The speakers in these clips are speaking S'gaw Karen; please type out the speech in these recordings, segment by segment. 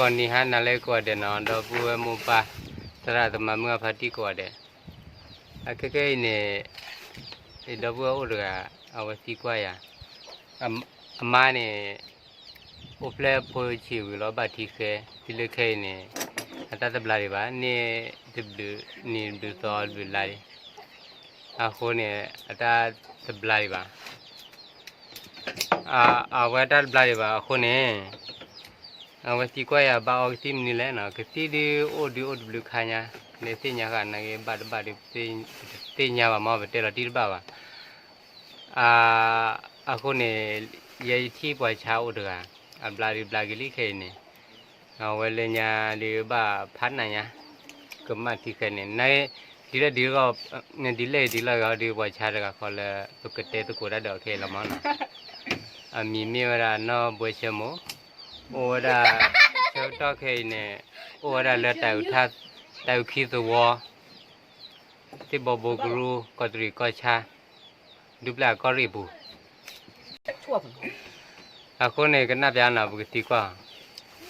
ဂီၤနံၤဟါနၤလၢကိးဂၤဒဲးနီၤ ဒီပုၢ်ဝဲၢ်မိၢ်ပၢ် သရၣ်သမါမုၣ်အဖါတံၢ်ကိးဂၤဒဲး, အခဲခဲအံၤန့ၣ် ယဒီပုၢ်ဝဲၢ်အိၣ်တဂၤ အဝဲသံကွၢ်ယၤ, အမါန့ၣ် အိၣ်ဖျဲၣ်ဖိဆံးဝံၤလီၤဘၣ်ထံဃဲ, တုၤလၢခဲအံၤန့ၣ် အတၢ်တဘျါဒံးဘၣ်, န့ၣ်တဘျုး နံၤတဘျုးသီတဘျုးလါလံ, အဃိန့ၣ် အတၢ်တဘျါဒံးဘၣ် အဝဲတၢ်တဘျါဒံးဘၣ်အဃိန့ၣ် အဝဲသံကွၢ်ယၤဘၣ်အီကသံၣ်မနုၤလဲၣ်နီၤ, ကသံၣ်ဒုးအိၣ်ဒုးအိၣ်တဘျုးခါညါ, လၢသ့ၣ်ညါဃာ်နာ်က့ဘၣ်တဘၣ်ဒုး ပတသ့ၣ်ညါဘၣ်မ့ၢ် ပတဲလီၤတံၢ်တဘၣ်ဘၣ်. အဃိန့ၣ် ယဲယထံၣ်ပှၤဆါအိၣ်တဂၤ, အဘျါဒုးဘျါက့ၤလံခဲအံၤန့ၣ်, အဝဲလၢညါဒုးဘၣ်ဖးနးညါ, ကမၣ်ထံဃဲန့ၣ် ဒ်လဲၣ်ဒ်လဲၣ်ဂ့ၤဒ်လဲၣ်ဂ့ၤဒ်လဲၣ်ဂ့ၤဒုး ပှၤဆါတဂၤဃီလၢ ပကတဲသကိးတၢ်ဒီးခဲအံၤလီၤမ့ၢ်နီၤ, အမံၤမ့ၢ်ဝဲဒၣ်နီၢ်ဘှဲဆၢမိၢ်, အိၣ်ဝဲဒၣ် ဆၢကတီၢ်ခဲအံၤန့ၣ် အိၣ်ဝဲဒၣ်လၢတၢ်အုးထၣ် တၢ်အုးခံသဝီ သ့ၣ်ဘီဘိကရူၢ် ကီးတရံးကီၢ်ဆၣ် ဒူပျၢ်အကီၢ်ရ့ၣ်အပူၤ, အဃိန့ၣ် ကနၣ်ပျးနီၤ ပကသံကွၢ်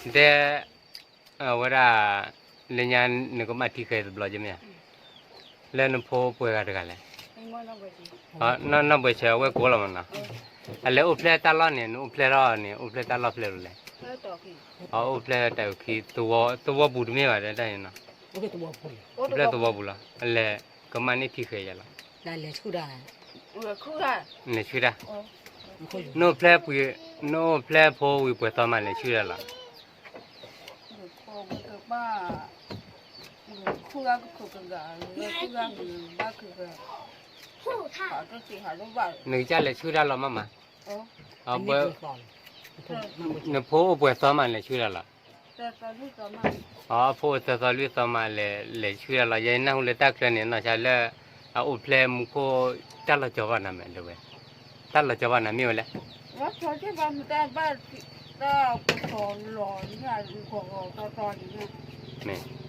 အီၤ, တဲ အဝဲဒၣ် လၢညါနကမၣ်ထံဃဲတဘျီက့မ့ၢ်ဧါ, လၢနဖိပှဲၤဂၤတဂၤလဲၣ်, နီၢ်ဘှဲဆၢအဝဲကိးလီၤမ့ၢ်နီၤ, အလဲၤအိၣ်ဖျဲၣ်တၢ်လီၢ်န့ၣ် နအိၣ်ဖျဲၣ်ထီၣ်န့ၣ် အိၣ်ဖျဲၣ်တၢ်လီၢ်ဖျဲၣ်လီၤလဲၣ်, အအိၣ်ဖျဲၣ်တၢ်အုးခံ သဝီပူၤတမ့ၢ်ဘၣ်တဲတၢ်န့ၣ်နီၤ, အိၣ်ဖျဲၣ်သဝီပူၤလီၤ အလဲၤကမၣ်န့ၢ်ထံဃဲယၤလီၤ လဲၤဆူၣ်တၢ်, နအိၣ်ဖျဲၣ်ပှဲၤ နအိၣ်ဖျဲၣ်ဖိဝံၤပှဲၤသီမးလဲၤဆူၣ်တၢ်လီၤ, နကစၢ်လဲၤဆူၣ်တၢ်လီၤမးမး, နဖိအိၣ်ပှဲၤသီမးလဲၤဆူၣ်တၢ်လီၤ, အဖိအိၣ်သၢသီလွံၢ်သီမးလဲၤ လဲၤဆူၣ်တၢ်လီၤ ယဲနၢ်ဟူလၢတၢ်ချၢန့ၣ် နီၢ်ဆါလၢ အအိၣ်ဖျဲၣ်မူခိၣ် တၢ်လီၤကၠီၤဘၣ်နၤမ့ၢ်လၢဝဲ, တၢ်လီၤကၠီၤဘၣ်နၤမ့ၢ်ဝဲလဲၣ် မ့ၢ်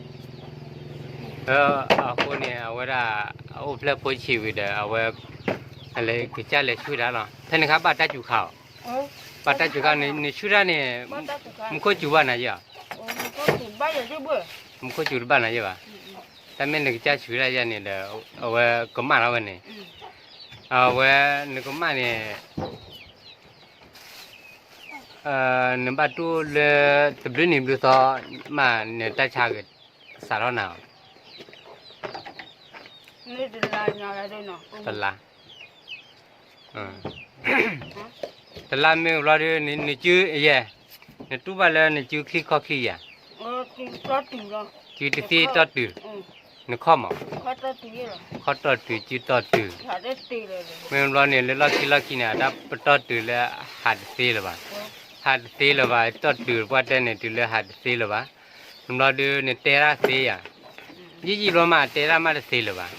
အဃိန့ၣ် အဝဲဒၣ် အအိၣ်ဖျဲၣ်ဖိဆံးဝံၤဒီး အဝဲ အလဲၤကစၢ်လဲၤဆူၣ်တၢ်လီၤ ဖဲန့ၣ်ခါဘၣ်တၢ်စူၤခါအီၤ, ဘၣ်တၢ်စူၤခါန့ၣ် နဆူၣ်တၢ်န့ၣ် မူခိၣ်စူၤဘၣ်နၤယဲၢ်, မူခိၣ်စူၤတဘၣ်နၤယဲၢ်ဘၣ်, တၢ်မ့ၢ်နကစၢ်ဆူၣ်တၢ်ယဲၢ်န့ၣ်ဒီး အဝဲကမၣ်ထီၣ်ဝဲန့ၣ်, အဝဲနကမၣ်န့ၣ် နဘၣ်တူၢ်လၢ တဘျုးနံၤဘျုးသီ မးနတၢ်ဆါကစးထီၣ်နၤအီၤ, တလါ, တလါမ့ၢ်ဘျီဒီး နစုယဲၢ်, နတူၢ်ဘၣ်လၢနစုချံခီချံယဲၢ်, စုတသ့တီၢ်တုၤ, နခီၣ်မး, ခီၣ်တီၢ်တုၤစုတီၢ်တုၤ, မ့ၢ်ဘျီန့ၣ် လၢလီၢ်ခံလီၢ်ခံန့ၣ် အတၢ်ပတီၢ်တုၤလၢဟးတသ့လၢၤဘၣ်, ဟးတသ့လၢၤဘၣ် တီၢ်တုၤပှၢ်တဲန့ၣ် တုၤလၢဟးတသ့လၢၤဘၣ်, မ့ၢ်ဘျီဒီး နတဲတၢ်သ့ယၤ, ယံၣ်ယံၣ်ဘျီမး တဲတၢ်မးတသ့လၢၤဘၣ်,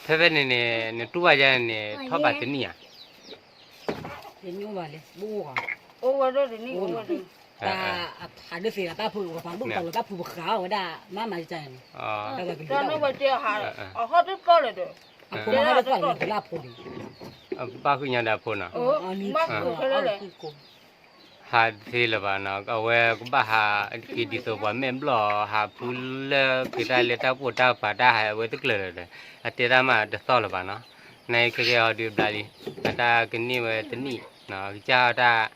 ဖဲဖဲန့ၣ်န့ၣ် နတူၢ်ဘၣ်ယဲၢ်န့ၣ် ထီၣ်ဘၣ်တနံၣ်ဧါ တနံၣ်အိၣ်ဘၣ်လံ, အိၣ်ဝဲဒၣ်တနံၣ်အိၣ်ဝဲဒၣ်, တၢ်အဖးဒၣ်သ့ဂၤတၢ်ဖုးပှၤဖးဒိၣ်တၢ်လီၤတၢ်ဖုးပဃာ်အီၤဝဲဒၣ် မၤမၤယတၢ်န့ၣ်, တၢ်ဝဲကဒုးတၢ်ဝဲတဲဟး, အဟီၣ်တသီလၢၤဒီး, အဖိမဟါတသီလၢၤလၢအဖိန့ၣ်, ဘၣ်ဃုညါဒီးအဖိနီၤ, ဟးတသ့လၢၤဘၣ်နီၤ, အဝဲကဘၣ်ဟးက့ၤဒ်သိးပှၤမဲာ်ဘျီၣ် ဟးဖုလၢက့ၤတၢ်လၢတၢ်ပိာ်တၢ်ပၤတၢ်ဟးအဝဲတကျၢၤလၢၤဒီး, အတဲတၢ်မးတသီလၢၤဘၣ်နီၤ, နခဲကဲအီၤဒုးဘျါလံ, အတၢ်ကန့ၢ်ဝဲတနံၣ်, ကစၢ်တၢ်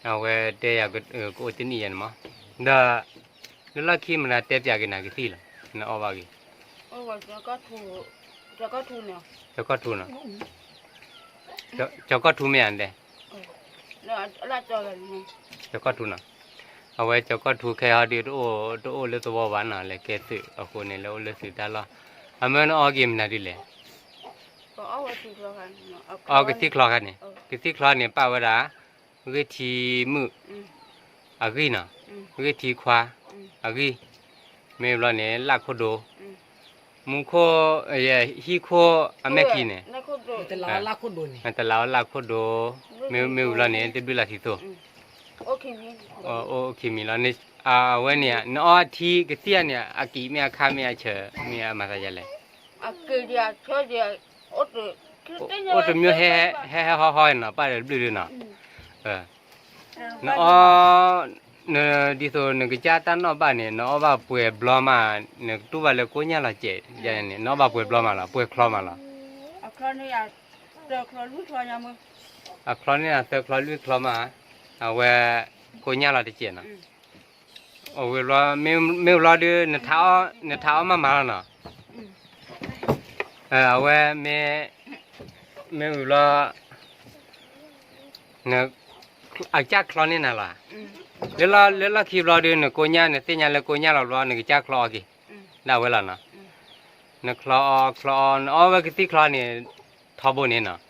အဝဲတဲယၤကအိၣ်တနံၣ်ယဲၢ်န့ၣ်မး, ဒီး လၢလီၢ်ခံမတၤတဲပၠးက့ၤနၤကသံၣ်လီၤ, နအီၣ်ဘၣ်ဂ့ၤ, ကီၢ်ထူနီၤ, ကီၢ်ထူမ့ၢ်ဧါတဲ, ကီၢ်ထူနီၤ, အဝဲကီၢ်ထူခဲအံၤဒုး တအိၣ်လၢသဝီဘၣ်နီၤ လဲၤကဲသုးအဃိန့ၣ် လၢအိၣ်လၢသုးတၢ်လီၢ်, အမၢနအီၣ်က့ၤမနုၤဒ်လဲၣ်, အီၣ်ကသံၣ်ချီခါန့ၣ်, ကသံၣ်ချီန့ၣ် ပာ်ဝဲဒၣ် ဂ့ၢ်ထံမုၣ် အဂံၢ်နီၤ, ဂ့ၢ်ထံခွါ အဂံၢ်, မ့ၢ်ဘျီန့ၣ် လၣ်ခိၣ်ဒိ, မူခိၣ်, ဟံၣ်ခိၣ်အမဲာ်ခံန့ၣ်, တလးအီၣ်လၣ်ခိၣ်ဒိ, မ့ၢ်ဘျီန့ၣ် တဘျုးလၢ်ထံသိ, အိၣ်ခံမံၤလီၤ, အဝဲန့ၣ် နအီထံကသံၣ်ဧါန့ၣ် အကံၣ်မ့ၢ်အခါမ့ၢ်အဆၢ မ့ၢ်အမၤသးယၤလဲၣ်, အိၣ်တမံၤဟဲဟဲဟီဟီနီၤ ပာ်ဒီးတဘျုးဒုနီၤ, နအီ န ဒ်သိးနကစၢ်တၢ်နီၣ်ဘၣ်န့ၣ် နအီၣ်ဘၣ်ပှဲၤဘျီမး, နကတူၣ်ဘၣ်လၢကိၣ်ညၣ်လီၤစဲးန့ၣ် နအီၣ်ဘၣ်ပှဲၤဘျီမးလီၤ, ပှဲၤချီမးလီၤ. အချီန့ၣ်သၢချီလွံၢ်ချီမး, အဝဲကိၣ်ညၣ်လီၤတစဲးနီၤ. အိၣ်ဝံၤဘျီ, မ့ၢ်ဘျီဒုး နထါအီၣ်မးမးလီၤနီၤ. အဝဲ မ့ၢ်ဝံၤဘျီ အကစၢ်ချီန့ၢ်နၤလီၤ. လၢလီၢ်ခံဘျီဒုး နကိၣ်ညၣ် နသ့ၣ်ညါလၢကိၣ်ညၣ်လီၤဘျီ နကစၢ်ချီအီၣ်က့ၤ ဒၣ်ဝဲလီၤနီၤ. နချီအီၣ်ချီအီၣ် နအီၣ်ဝဲကသံၣ်ချီန့ၣ် ထီဘိန့ၣ်နီၤ.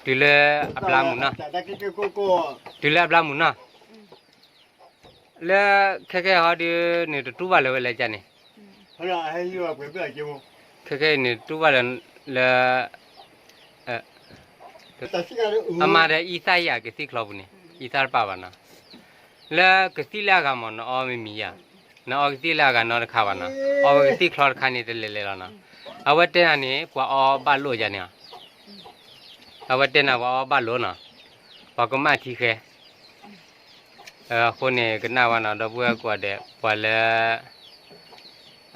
တုၤလၢအဘျါမုာ်နီၤ, တုၤလၢအဘျါမုာ်နီၤ. လၢခဲကဲဟီဒုး နတတူၢ်ဘၣ်လၢၤဝဲလၢကန့ၣ်, ခဲကဲအံၤန့ၣ်တူၢ်ဘၣ်လၢ လၢ အမၤဒီးအံသၣ်ယၤကသံၣ်ချီပူၤန့ၣ် အံသၣ်တပာ်ဘၣ်နီၤ. လၢကသံၣ်လၢအဂၤမး နအီၣ်မ့ၢ်မံၤယၤ, နအီၣ်ကသံၣ်လၢအဂၤနီတခါဘၣ်နီၤ, အီၣ်ဝဲကသံၣ်ချီတခါန့ၣ် တလဲၤလဲၤလီၤနီၤ. အဝဲတဲနၤန့ၣ် ပှၤအီၣ်ဘၣ်လိၣ်ယၤန့ၣ်, အဝဲတဲနၤပှၤအီၣ်ဘၣ်လိၣ်နီၤ, ပှၤကမၣ်ထံဃဲ အဃိန့ၣ် ကနၣ်ဝဲနီၤ ဒီပုၢ်ဝဲၢ်ကိးဂၤဒဲး ပှၤလၢ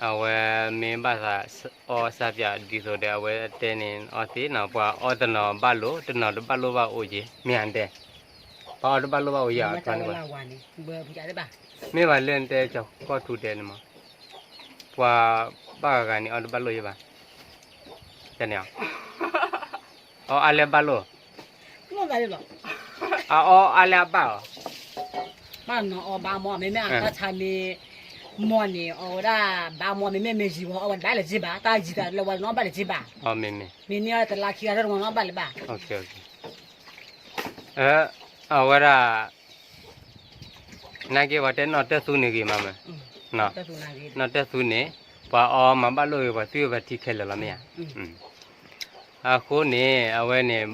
အဝဲမ့ၢ်ဘၣ်သးအီၣ်စၢ်ပၠးဒ်သိးဒီး အဝဲတဲန့ၣ်အီၣ်သ့နီၤ, ပှၤအီၣ်တနီၤဘၣ်လိၣ် တနီၤတဘၣ်လိၣ်ဘၣ်အိၣ်က့ၤ မ့ၢ်ဧါတဲ, ပှၤအီၣ်တဘၣ်လိၣ်ဘၣ်အိၣ်ယၤ မ့ၢ်ဘၣ်လၢနတဲကီၢ်ထူတဲန့ၣ်မး, ပှၤဘၣ်ဂၤဂၤန့ၣ် အီၣ်တဘၣ်လိၣ်ယဘၣ်, န့ၣ် အီၣ်အါလၢဘၣ်လိၣ်, အအီၣ်အါလၢအဘၣ်အီၤ, ဘၣ်နီၤအီၣ်ဘၣ်မီၢ် မ့မ့ၢ်အတၢ်ဆါမ့ၢ် မီၢ်န့ၣ် အီၣ်ဝဲဒၣ်ဘၣ်မီၢ် မ့မ့ၢ်မ့ၢ်ယံၤဝဲအီၣ်ဝဲဒၣ်လၢက့ဘၣ် တၢ်ယံၤသးလၢဝဲနီၣ်ဘၣ်လၢက့ဘၣ်, မ့ၢ်န့ၣ်အီၣ်တလါခံဂၤတနီၣ်ဘၣ်လၢၤဘၣ်, အဝဲဒၣ် နာ်က့ပှၤတဲနီၣ်တၢ်သူန့ၣ်ဂ့ၤမးမ့ၢ်, နီၣ်တၢ်သူန့ၣ် ပှၤအီၣ်မၤဘၣ်လိၣ်ဂ့ၤ ပှၤသူဝဲပှၤထံခဲလၢာ်လီၤမ့ၢ်ဧါ, အဃိန့ၣ် အဝဲန့ၣ်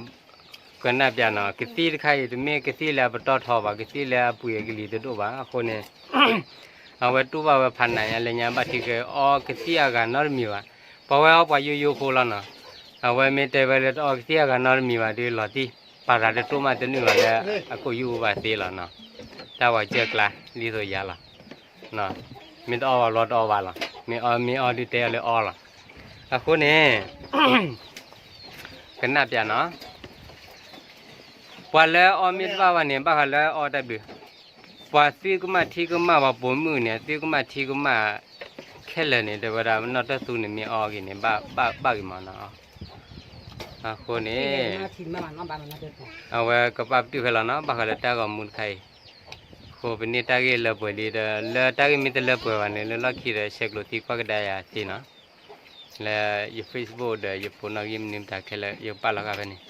ကနၣ်ပၠးနီၤ ကသံၣ်တခါအံၤ တမ့ၢ်ကသံၣ်လၢအပတီၢ်ထီဘၣ် ကသံၣ်လၢအပှ့ၤအကလံၤတဒိၣ်ဘၣ် အဃိန့ၣ် အဝဲတူၢ်ဘၣ်ဝဲဖးနးညါလၢညါဘၣ်ထံခဲ အီကသံၣ်အဂၤနီတမံၤဘၣ်, ပှၤဝဲအီပှၤယိယိဖိလီၤနီၤ, အဝဲမ့ၢ်တဲဝဲလၢတအီကသံၣ်အဂၤနီတမံၤဘၣ်ဒီးလီၤတံၢ် ပာ်သးတတိၢ်မးတနုာ်ဘၣ်လၢ အကိာ်ယူၢ်ဘၣ်သ့လီၤနီၤ, တၢ်ဝဲကၢၢ်ကျါ ဒ်သိးယၤလီၤ, မ့ၢ်တအီဘၣ်ဘျီတအီဘၣ်လီၤ, မ့ၢ်အီမ့ၢ်အီဒုးတဲအီၤလၢအီလီၤ, အဃိန့ၣ် ကနၣ်ပၠးနီၤ, ပှၤလၢအီမ့ၢ်တဘၣ်ဘၣ်န့ၣ် ဘၣ်ဃးလၢအီတၢ်ဘျုး, ပှၤသုကမၣ်ထံကမၣ်ပှၤပိာ်မုၣ်န့ၣ် သုကမၣ်ထံကမၣ်ခဲလၢာ်န့ၣ် တဲဝဲဒၣ်နီၣ်တၢ်သူန့ၣ်မ့ၢ်အီဂ့ၤန့ၣ် ဘၣ်ဘၣ်ဂ့ၤမးနီၤ, အဃိန့ၣ် အဝဲကပာ်ပတုာ်ဖဲလီၤနီၤ ဘၣ်ဃးလၢတၢ်ဂီၤမူတခါအံၤ, အဃိပန့ၢ်တၢ်ဂ့ၢ်လၢပှဲၤလံဒီး လၢတၢ်ဂ့ၢ်မ့ၢ်တလၢပှဲၤဘၣ်န့ၣ် လၢလီၢ်ခံဒီး ဆဲးကျိးသံကွၢ်ကဒါယၤသ့နီၤ လၢယ Facebook ဒီးယဖိနီၣ်ဂံၢ်မနုၤမတၤခဲလၢာ် ယကပာ်လီၤဃာ်ဖဲန့ၣ်,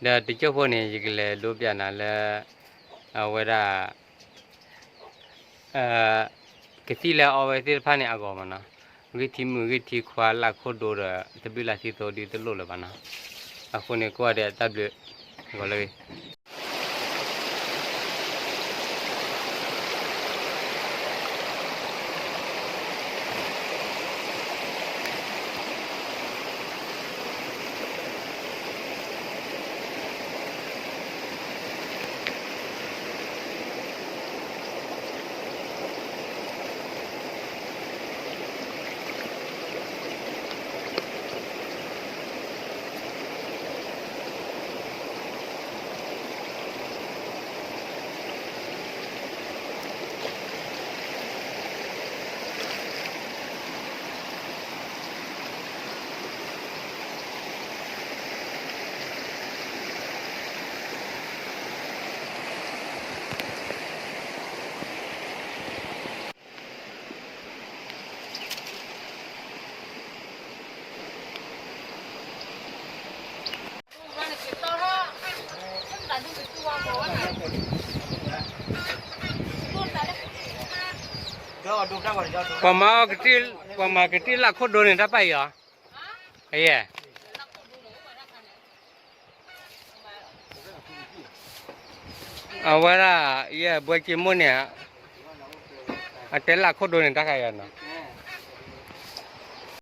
ဒီးတကၠိၢ်ဖိန့ၣ် ယကလဲၤဒိပၠးနၤလၢ အဝဲဒၣ် ကသံၣ်လၢအအီဝဲသ့ၣ်တဖၣ်န့ၣ်အဂီၢ်မးနီၤ, ဂံၢ်ထံမုၣ်ဂံၢ်ထံခွါလၢ်ခိၣ်ဒိဒီး သဘျုးလၢ်သံသိဒုတလိၣ်လၢၤဘၣ်နီၤ, အဃိန့ၣ် ကိးဂၤဒဲးတၢ်ဘျုး ဂီၤလၢဂ့ၤ ပှၤမၤကတံၢ်လၢ်ခိၣ်ဒိန့ၣ် တၢ်ပာ်အံၤလီၤ, အယဲၢ် အဝဲဒၣ် ယဲၢ်ဘှဲက့မိၢ်န့ၣ် အတဲလၢ်ခိၣ်ဒိန့ၣ် တၢ်ခါအံၤနီၤ,